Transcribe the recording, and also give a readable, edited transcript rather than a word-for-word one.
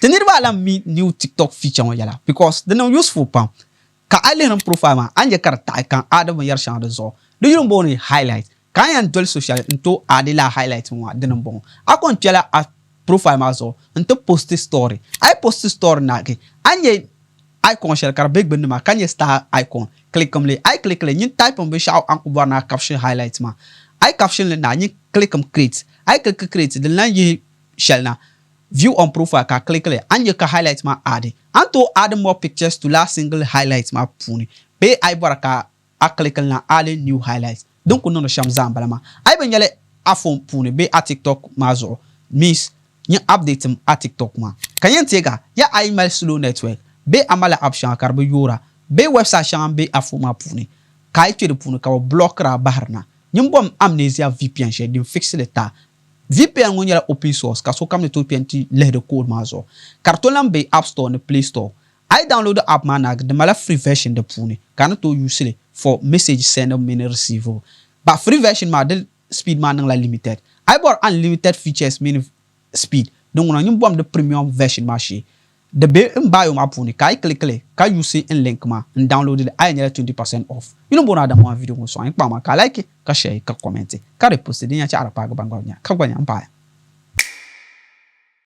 Ti niriba a lan mi new TikTok feature ŋɔ yɛla because di niŋ useful pam. Ka a lihiri n profile maa a ni nya ka di taɣi ka n add binyɛr shɛŋa di zuɣu. Di yuli m-booni highlight. Ka a yɛn doli so shɛli n-tooi add lala highlight ŋɔ maa dini m-bɔŋɔ. A kɔŋ kpɛla a profile maa zuɣu n-ti posti story. A yi posti story naagi a ni nya icon shɛli ka di be gbunni maa ka nyɛ star icon, clickim li. A yi click li nyin typim binshɛɣu a ni kuli bɔri ni a caption highlight maa. A yi caption li naai nyin clickim create. A yi click create din lan yihi shɛli na view on profile ka a click li a ni nya ka highlight maa add. A ni tooi add more pictures to lala single highlight maa puuni bee a yi bɔra ka a click li na add new highlight. Din kuli niŋdi shɛm zaa m-bala maa. A yi bi nya li a phone puuni bee a TikTok maa zuɣu means nyin update m a TikTok maa. Ka yɛn teegi a, ya a yi mali slow network bee a mali app shɛŋa ka di bi yoora bee website shɛŋa m-be a phone maa puuni ka a yi kpe di puuni ka bɛ blockiri a bahiri na. Nyin bom Amnesia VPN shɛli din fix li ti a. VPN ŋɔ nyɛla open source ka sokam ni tooi kpe nti lihi di code maa zuɣu ka di tooi lahi be App Store ni Play Store. A yi download app maa naagi di malila free version di puuni ka a ni tooi use li for message sending mini receiving but free version maa di speed maa niŋla limited. A yi bɔri unlimited features mini speed din ŋuna nyin bom di premium version maa shee. Di be n bio maa puuni ka a yi click li ka use n link maa n download li a yɛn nyɛla 20% off. Yuli m-booni Adamu maa video ŋɔ sɔŋ n kpaŋ maa ka a like ka share ka comment ka repost din yɛn chaɣiri paagi ban gba nya ka gba nya m paai.